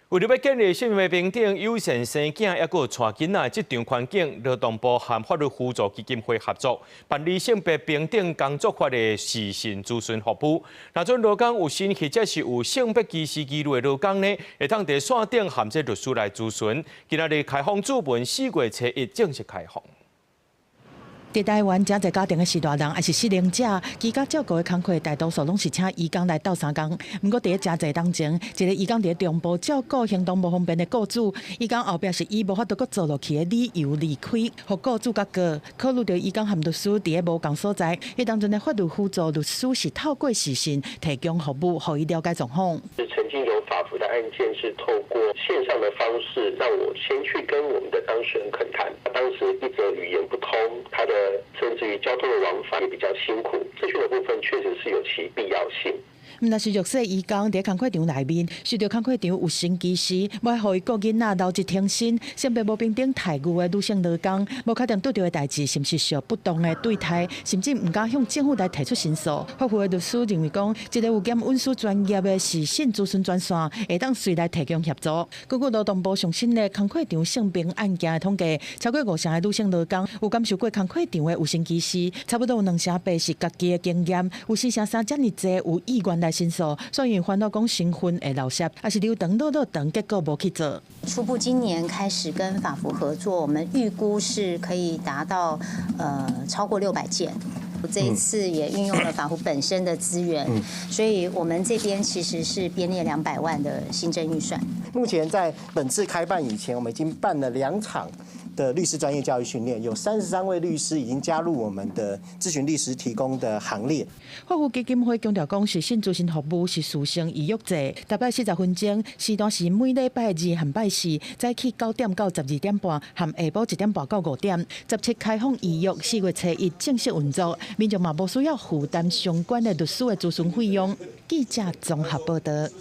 為著欲建立性別平等、友善生囝，抑閣有帶囡仔的職場環境，勞動部和法律扶助基金會合作辦理性別平等工作法的視訊諮詢服務。若準勞工有身或者是有性別歧視疑慮的勞工呢，會當佇線頂和這律師來諮詢。今仔日開放諮詢，4月初一正式開放。佇台灣，誠濟家庭的序大人，抑是失能者，居家照顧的工課，大多數攏是請移工來鬥相共。毋過，佇咧誠濟冬前，一个移工佇咧中部照顧行動無方便的雇主，移工後壁是以無法度閣做落去的理由離開，予雇主共告。考慮著移工和律師佇咧無仝所在，彼當陣的法律扶助律師是透過視訊提供服務，予伊了解狀況。曾經有法扶的案件是透過線上的方式，讓我先去跟我們的當事人懇談。當時一則語言不通，他的甚至於交通的往返也比較辛苦，諮詢的部分確實是有其必要性。毋但是弱勢移工佇工課場內面，受著工課場有性歧視，無愛予伊顧囡仔留職停薪，性別無平等待遇的女性勞工，無確定拄著的代誌是毋是受不當的對待，甚至毋敢向政府來提出申訴。法扶的律師認為講，這个有兼文書專業的視訊諮詢專線，會當隨來提供協助。根據勞動部上新的工課場性平案件的統計，超過五成的女性勞工有感受過工課場的有性歧視，差不多有2.8成是家己的經驗，有4.3成遮爾濟有意願來申訴，所以煩惱講身份會流泄，抑是留長落落長，結果無去做。初步今年開始跟法扶合作，我們預估是可以達到超過600件。這一次也運用了法扶本身的資源，所以我們這邊其實是編列200萬的新增預算。目前在本次開辦以前，我們已經辦了兩場的律師專業教育訓練，有33位律師已經加入我們的諮詢律師提供的行列。法扶基金會強調講，視訊諮詢服務是事先預約制，逐擺40分鐘，時段是每禮拜二和拜四，早起9點到12點半，和下晡1點半到5點。17開放預約，4月初一正式運作，民眾嘛無需要負擔相關的律師的諮詢費用。記者綜合報道。